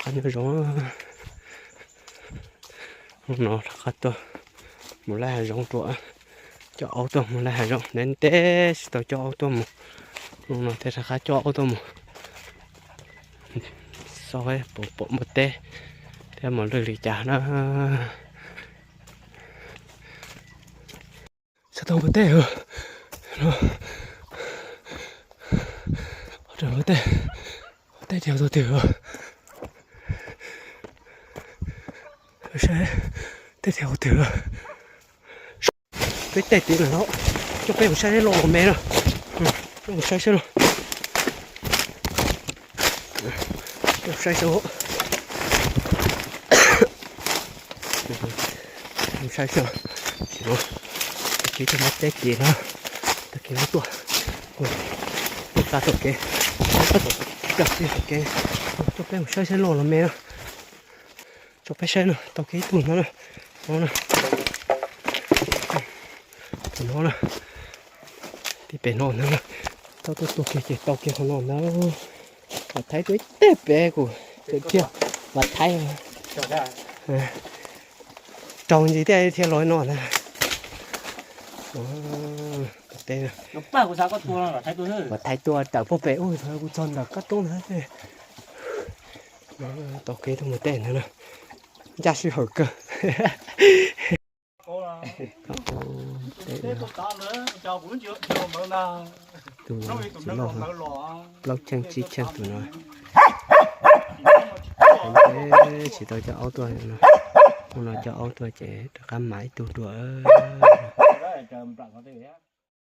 Nyob zoo, hnub no rov qab tuaj mus laij hav zoov rau, coj aub tuaj mus laij hav zoov, ntev ntev tsis tau coj aub tuaj mus. Hnub no thiaj rov qab coj aub tuaj mus xauj puas pom npua teb thiab mos lwj li cas na. Tsis tau npua teb, npua teb, teb dhia tau twg? Saib, teb dhia tau twg? Peb tej tid lawm no, coj peb mus saib loj los me na. Coj mus saib saib no. Coj saib saib. Mus saib saib. Tsis no, tag kis tuaj muab teb ces no, tag kis no tuaj, tuaj tsa tom kev, tsa tib tom kev, coj peb mus saib saib loj los me na. Tso peb saib no, tau kiag ib tug no na. No na. Tus no na. Tib pem no na. Tau tuaj tuag kiag ces tau kiag qhov no na. Vam Thaib tuaj ib teg pem kuv tseem thiaj, Vam Thaib. Raug ntsis thiaj thiaj los no na. Vam Thaib tuaj tawm pog pem ub, kuv txog ntawm kab roob ntawd. Tau kev tuaj mus tej ntawd na, ncaj sij hawm kawg. Tus tsis loj, plaub cheej tsib cheej tus no. Tsis tau coj aub tuaj no, hnub no coj aub tuaj ces rov qab mam ib tug dua.